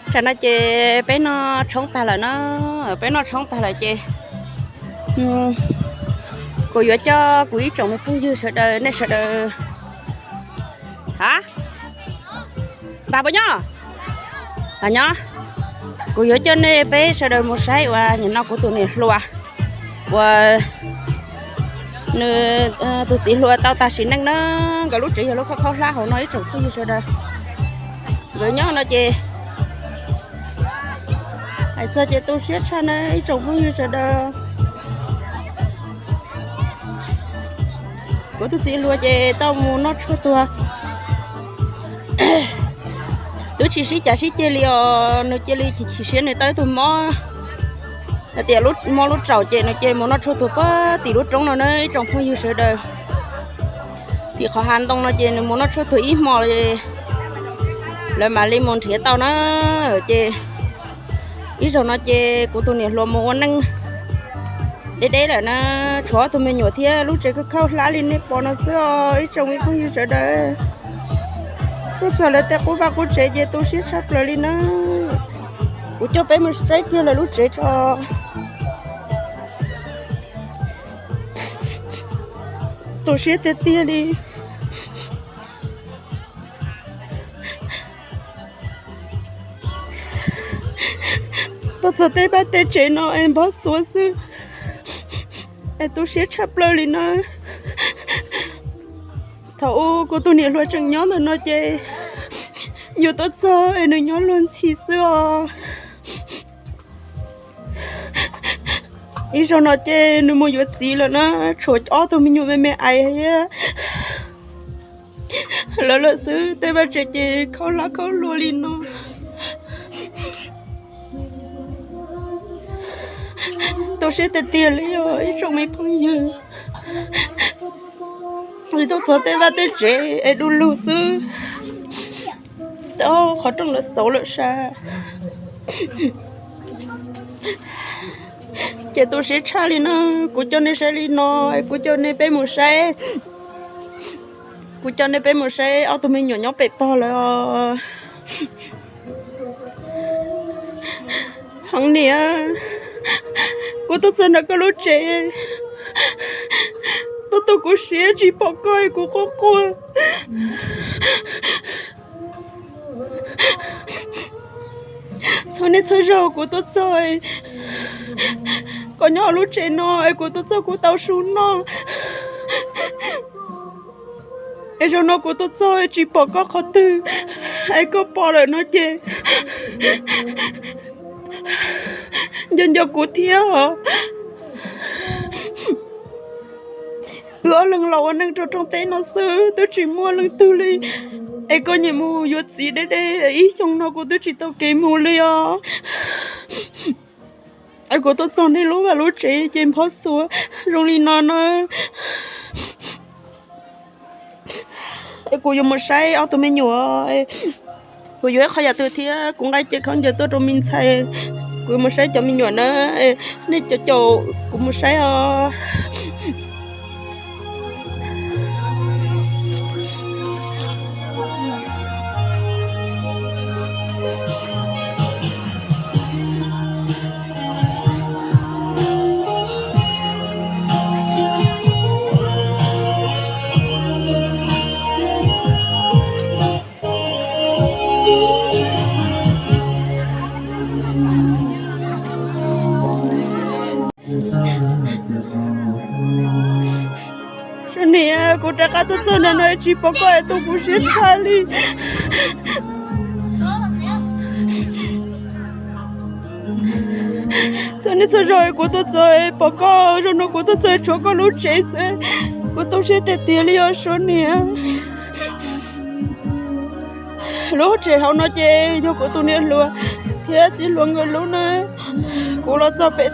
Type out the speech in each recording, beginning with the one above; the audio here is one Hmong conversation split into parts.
Tsam no ces peb noj tshoob tag lawm na, peb noj tshoob tag lawm ces kuv yuav coj kuv ib tsoom me phooj ywg sawv daws, nej sawv daws, ha, npam puas nyob? Npam nyob. Kuv yuav coj nej peb sawv daws mus saib uas nim no kuv tus niam hluas uas nws tus txiv hluas tau tag sim neej na. Nkawd lub tsev yog lub khaub khaub hlab hauv no ib tsoom phooj ywg sawv daws. Nkawd nyob no ces hais txog ces tu siab tshaj na ib tsoom phooj ywg sawv daws. Kuv tus txiv hluas ces tau mus noj tshuaj tuag, twb tsis sib cav sib ceg li os, nws cia li chim chim siab nws tau ib tug mob, hais tias mob lub raum ces nws cia li mus noj tshuaj tuag puag tim lub roob no na ib tsoom phooj ywg sawv daws. Tim qhov hav ntoo no ces nws mus noj tshuaj tuag ib hmo, lawv mam li mus nrhiav tau na. Ces ib zaug no ces kuv tus niam hluas mus ua neej deb deb lawm na, tshuav ob tug me nyuam thiab lub tsev khaub khaub hlab li nej pom no xwb os ib tsoom me phooj ywg sawv daws. Tuaj txog lawv tej qub vaj qub tsev ces tu siab tshaj plaws li na. Kuv coj peb mus saib kiag lawv lub tsev tso. Tu siab tiag tiag li. Tuaj txog tej vaj tej tsev no es npog xuav xwb, es tu siab tshaj plaws li na. Thaum ub kuv tus niam hluas tseem nyob ntawm no ces yus tuaj txog es nws nyob luag ntxhi xwb os. Ib zaug no ces nws mus yuav txiv lawm na, tshuav ob tug me nyuam me me ais thiab lawv lawm xwb, tej vaj tsev ces khaub hlab khaub hlua li no. Tu siab tiag tiag li os ib tsoom me phooj ywg. Li tuaj txog tej vaj tej tsev es du lug xwb, qhov rooj lawv xauv lawm sas. Ces tu siab tshaj li na. Kuv coj nej saib li no, kuv coj nej peb mus saib, kuv coj nej peb mus saib ob tug me nyuam nyob pem pog lawm. Heev niam, kuv tuaj txog nram koj lub tsev, tuaj tu kuv siab tsis pom koj kuv quaj quaj. Txhua niaj txhua zaus kuv tuaj txog, koj nyob lub tsev no es kuv tuaj txog kuv tau su noj. Es zaum no kuv tuaj txog tsis pom koj qhov twg, es koj pom lawm no ces nco nco kuv thiab os. Wb ob leeg los ua neej rau rooj teb no xwb twb tsis muaj leej twg li, es koj nyiam mus yuav txiv deb deb, ib xyoo no kuv twb tsis tau kev mus li os. Es kuv tuaj txog nej lub vaj lub tsev ces npog xuav zoo li no na. Es kuv yuav mus saib ob tug me nyuam, kuv yuav ib qho yam twg thiab kuv nqa cev khaub ncaws tuaj rau me ntxhais, kuv yuav mus saib cov me nyuam na. Nej caum caum kuv mus saib os. Sab niam, kuv rov qab tuaj txog nram no tsis pom koj es tu kuv siab tshaj li. Txhua niaj txhua zaus kuv tuaj txog pom koj, zaum no kuv tuaj txog tshuav koj lub tsev xwb, kuv tu siab tiag tiag li os Suav niam. Lub tsev hauv no ces yog kuv tus niam hluas thiab txiv hluas nkawd lub na. Kuv los txog pem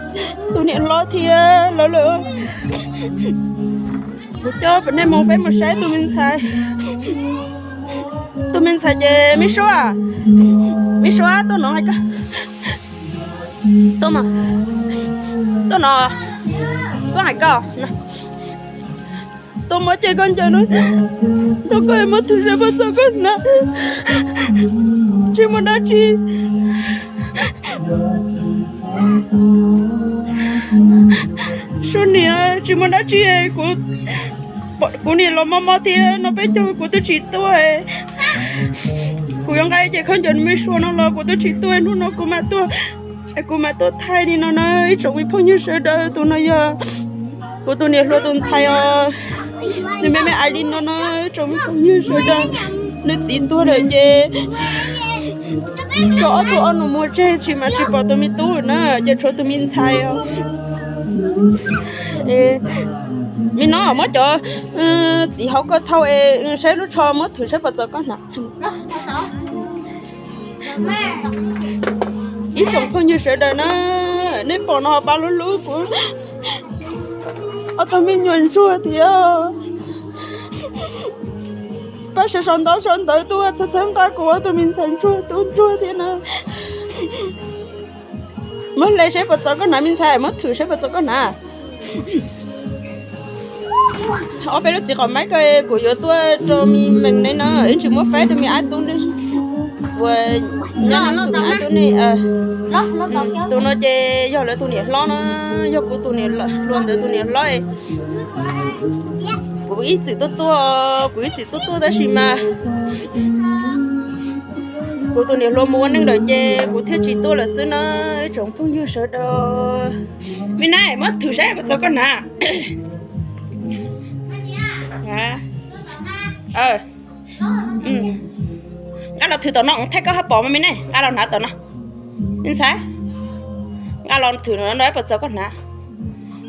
tus niam hlob thiab lawv lawm. Kuv coj nej mus, peb mus saib tus me ntxhais. Tus me ntxhais ces me suab, me suab tuaj no hais koj, tuaj no, tuaj hais koj. Muab ces koj ncaws no rau koj, muab thwm saib puas txog koj hnav. Tsis muaj dab tsi. Suab niam, tsis muaj dab tsi, kuv, kuv niam los mob mob thiab no peb caug kuv twb tsis tuaj. Kuv yuav nqa ces khaub ncaws me sua no los kuv twb tsis tuaj, hnub no kuv mam tuaj, kuv mam tuaj thaij li no na ib tsoom me phooj ywg sawv daws. Tus no yog kuv tus niam hluas tus ntxhais os, nws me me ais li no na ib tsoom me phooj ywg sawv daws. Nws txiv tuag lawm ces tso ob tug ob nus muag tseg tsis mas tsis pom tus me tub na, ces tshuav tus me ntxhais os. Me no muab cov txiv hauv koj thau es saib lub tsho muab thwm saib puas txog koj hnav. Ib tsoom phooj ywg sawv daws na, nej pom no pab lub lub kuv ob tug me nyuam ntsuag thiab. Pab sawv sau ntaub sau ntawv tuaj txhawb txhawb nqa kuv ob tug me ntxhais ntsuag tub ntsuag thiab na. Muab hle saib puas txog koj hnav me ntxhais, muab thwm saib puas txog koj hnav. Ob peb lub txiv qos maib ko kuv yuav tuaj rau me meem ne no, ib tsis muab faib rau me ab tub ne. Ua nyob ab tub ne. Tus no ces yog lawv tus niam hlob na, yog kuv tus niam hluas ntawd tus niam hlob. Kuv ib txwm tuaj tuaj, kuv ib txwm tuaj tuaj tab sis mas kuv tus niam hluas mus ua neej lawm ces kuv thiaj tsis tuaj lawm xwb na ib tsoom phooj ywg sawv daws. Me na, muab thwm saib puas txog koj hnav. Nqa los thwm tom no, thaij koj haj pom mas me ne, nqa los hnav tom no. Me ntxhais, nqa los thwm no puas txog koj hnav.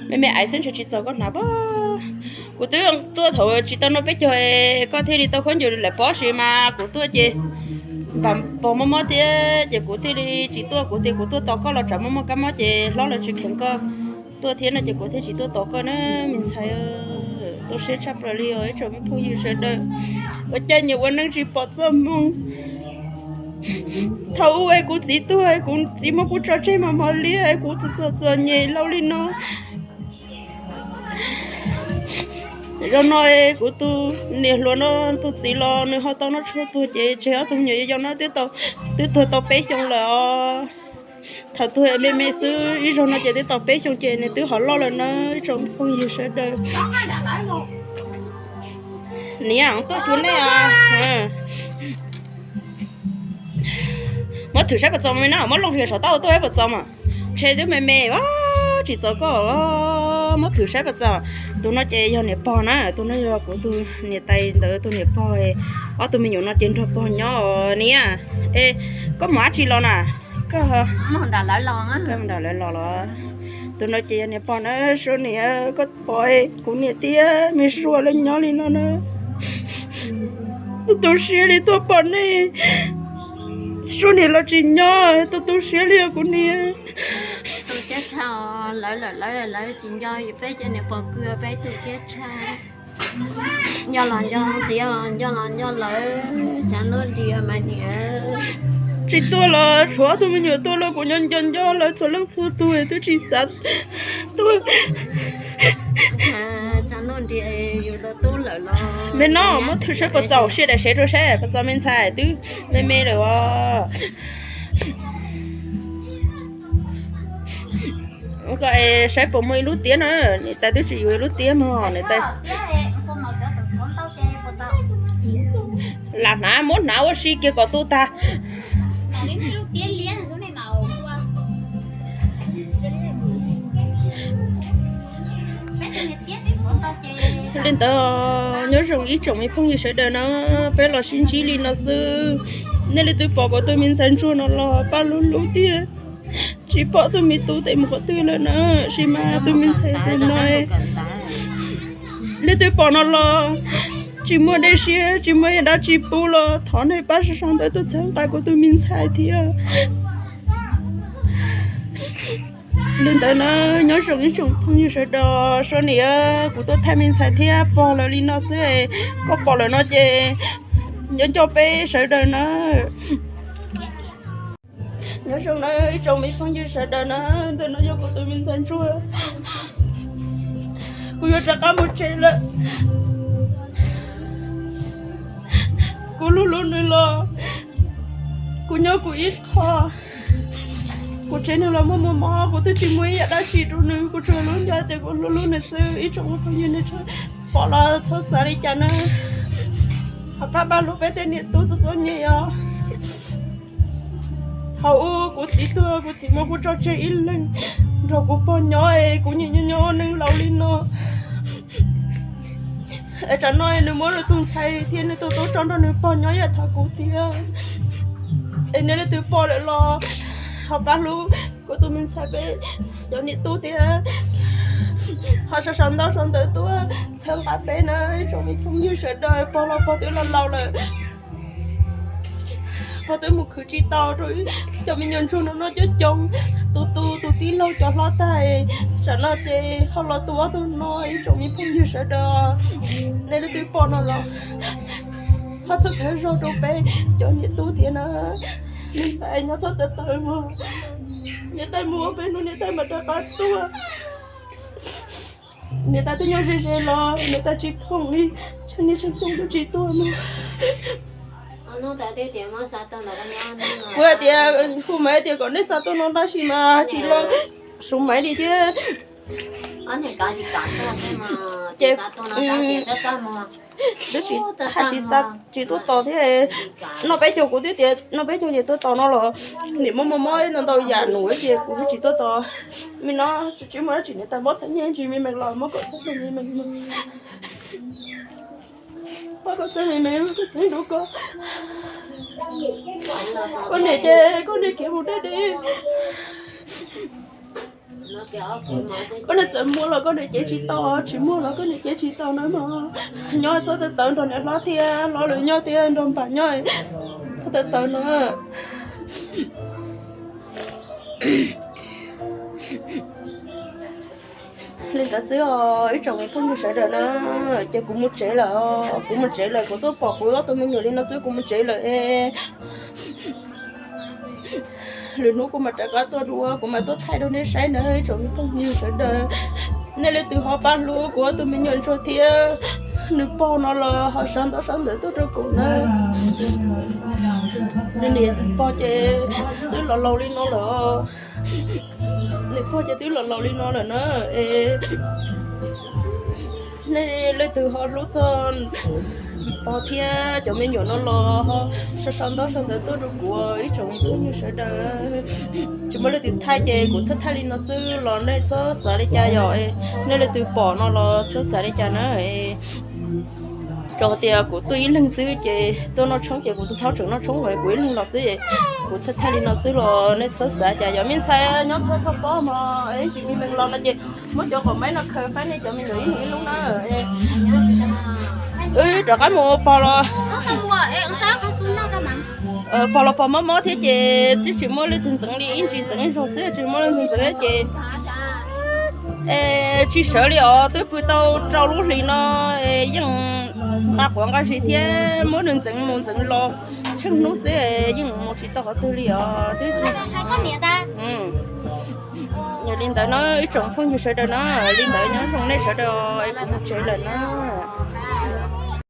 Me me ais xwb ntshe tsis txog koj hnav pab. Kuv twb tuaj thaum tsis tau noj peb caug, koj thiaj li tau khaub ncaws lawm pob sis mas kuv tuaj ces pog mob mob thiab ces kuv thiaj li tsis tuaj, kuv tias kuv tuaj tos koj los tsam muaj muaj kab mob ces hlob lawv tsis kheev koj tuaj thiab no ces kuv thiaj tsis tuaj tos koj na me ntxhais. Tu siab tshaj plaws li os ib tsoom me phooj ywg sawv daws. Ua cas nyias ua neej tsis pom txoj hmoo. Thaum ub es kuv txiv tuag, kuv txiv muab kuv tso tseg mos mos liab, kuv txom txom nyem laus li no. Zaum no kuv tus niam hluas no tus txiv los nws ho tau noj tshuaj tuag ces tseg ob tug me nyuam yaus no twb tuag tau peb xyoos lawm os. Thaum tuag me me xwb, ib zaug no ces twb tau peb xyoos ces nws twb ho loj lawm na ib tsoom phooj ywg sawv daws. Niam tuaj xyuas nej. Muab thwm saib puas txaus me na, muab looj saum taub hau tuaj saib puas txaus mas. Ntshe twb me me, tsis txaus koj. Muab thwm saib puas txaus. Tus no ces yog niam pog na, tus no yog kuv tus niam tais ntawd tus niam pog. Ob tug me nyuam no ces nrog pog nyob os niam. Es koj mus dab tsi los na? Koj mus nram lawv los los. Tus no ces yog niam pog na, Suab niam, koj pom kuv niam thiab me Suab lawv nyob li no na. Tu siab li tuaj pom nej. Suab niam los tsis nyob, tu tu siab li os kuv niam. Tu siab tshaj, lawv lawm lawv lawv tsis nco peb ces niam pog kwv peb tu siab tshaj. Nco los nco tias nco los nco lawv, xav ntuj nti mas niam. Tsis tuaj los tshuav ob tug me nyuam tuaj los kuv nyob nco nco lawv txhua leej txhua tus twb tsis xav tuaj. Xav ntuj nti yus tub lawm los. Me no muab thwm saib puas txaus, sij daim sev rau saib puas txaus me ntxhais, twb me me lawm os. Koj saib puas muaj ib lub tiab na, niam tais twb tsis yuav ib lub tiab mog niam tais. Lam hnav, muab hnav ua si kiag kom tu tag. Li ntawd, nyob zoo ib tsoom me phooj ywg sawv daws na, peb los sib ntsib li no xwb. Nej leej twg pom kuv tus me ntxhais ntsuag no los pab lub lub thiab. Tsis pom tus me tub tes mus qhov twg lawm na, sis mas tus me ntxhais tus no leej twg pom no los tsis muaj dej siab tsis muaj dab tsi pub los thov nej pab sau sau ntawv tuaj txhawb nqa kuv tus me ntxhais thiab. Li ntawd na, nyob zoo ib tsoom phooj ywg sawv daws, Suab niam, kuv tuaj thaij me ntxhais thiab pog lawv li no xwb, koj pom lawm no ces nco nco peb sawv daws na. Nyob zoo na ib tsoom me phooj ywg sawv daws na, ntawm no yog kuv tus me ntxhais ntsuag, kuv yuav rov qab mus tsev lawm. Kuv hlub hlub nws los kuv nyob kuv ib qho, kuv tseg nws los muaj muaj mob, kuv twb tsis muaj ib yam dab tsi rau nws, kuv tsuas hlub nco tias kuv hlub hlub nws xwb. Ib tsoom phooj ywg nej pom los txhob xav li cas na, ho pab pab hlub peb tej niam tub txom txom nyem os. Thaum ub kuv txiv tuag kuv txiv muab kuv tso tseg ib leeg nrog kuv pog nyob es kuv nyiam nyob nyob neeg laus li no. Es tsam no nws muab nws tus ntxhais thiab nws tus tub tso nrog nws pog nyob yam thaum kuv thiab. Es nej leej twg pom lawm los ho pab hlub kuv tus me ntxhais peb cov niam tub thiab, ho sau sau ntaub sau ntawv tuaj txhawb nqa peb na ib tsoom me phooj ywg sawv daws. Pog los pog twb laus laus lawm, pog twb mus khwv tsis tau rau cov me nyuam ntsuag no noj coob coob, tus tu tus tij laug cov hlob tag, tsam no ces ho los tu ob tug no ib tsoom me phooj ywg sawv daws. Nej leej twg pom no los ho txhawb txhawb zog rau peb cov niam tub thiab na. Me ntxhais nyob txhob tawv tawv mog, niam tais mus ua peb hnub niam tais mam rov qab tuaj. Niam tais twb nyob ze ze los niam tais tsis khoom li, tsheej niaj tsheej xyoo twb tsis tuaj mog. Kuv hais tias, kuv mas hais tias kom nej xa tuaj no tab sis mas tsis los, suv maiv li thiab. Ces twb tsis, hais tsis xa, tsis tuaj tos thiab. Noj peb caug kuv twb tias noj peb caug ces tuaj tos no los, nim muaj muaj mob ntau ntau yam num ces kuv twb tsis tuaj tos. Me no tsis muaj dab tsi, niam tais muab txheeb nyiaj ntsis me me los muab kom txheeb me me, muab kom txheeb me me, txheeb rau koj. Koj niam ces koj niam khiav mus deb deb. Koj niam txawm muaj los koj niam cev tsis tau, tsis muaj los koj niam cev tsis tau na mog. Nyob txhob tawv tawv nrog niam hlob thiab hlob lawv nyob thiab nrog npam nyob, txhob tawv tawv no. Li ntawd xwb os ib tsoom me phooj ywg sawv daws na, ces kuv mus tsev lawm, kuv mus tsev lawm, kuv twb pom kuv ob tug me nyuam li no xwb kuv mus tsev lawm es. Lwm hnub kuv mam rov qab tuaj dua, kuv mam tuaj thaij rau nej saib na ib tsoom me phooj ywg sawv daws. Nej leej twg ho pab hlub kuv ob tug me nyuam ntsuag thiab nws pog no los ho sau ntaub sau ntawv tuaj rau kuv na. Nws niam pog ces twb los laus li no lawm, nws pog ces twb los laus li no lawm na es. Nej leej twg ho hlub txog pog thiab cov me nyuam no los ho sau sau ntaub sau ntawv tuaj rau kuv ib tsoom me phooj ywg sawv daws. Tsis muaj leej twg thaij ces kuv thaij thaij li no xwb los nej txhob xav li cas yom. Nej leej twg pom no los txhob xav li cas na. Rau qhov tias kuv tuaj ib leeg xwb ces tuaj noj tshoob ces kuv thaub tseem noj tshoob kuv ib leeg los xwb es kuv thaij thaij li no xwb los nej txhob xav cas yom. Me ntxhais nyob txhob txhob pob mog, ib tsis me me los no ces muab cov qhov maib no khaws faib nej cov me nyuam ib leeg ib lub na. Wb rov qab mus pog los, pog los pog mob mob thiab ces twb tsis muaj leej twg ntxeev li, ib ntsis ntxeev ib zaug xwb tsis muaj leej twg ntxeev ces tsis sawv li os. Twb pw tau rau lub hlis no yeej nqa quav nqa zis thiab muab nws ntxeev mus ntxeev los tsheej hnub xwb yeej mus tsis tau qhov twg li os. Yog li ntawd na ib tsoom phooj ywg sawv daws na, li ntawd nyob zoo nej sawv daws es kuv mus tsev lawm na.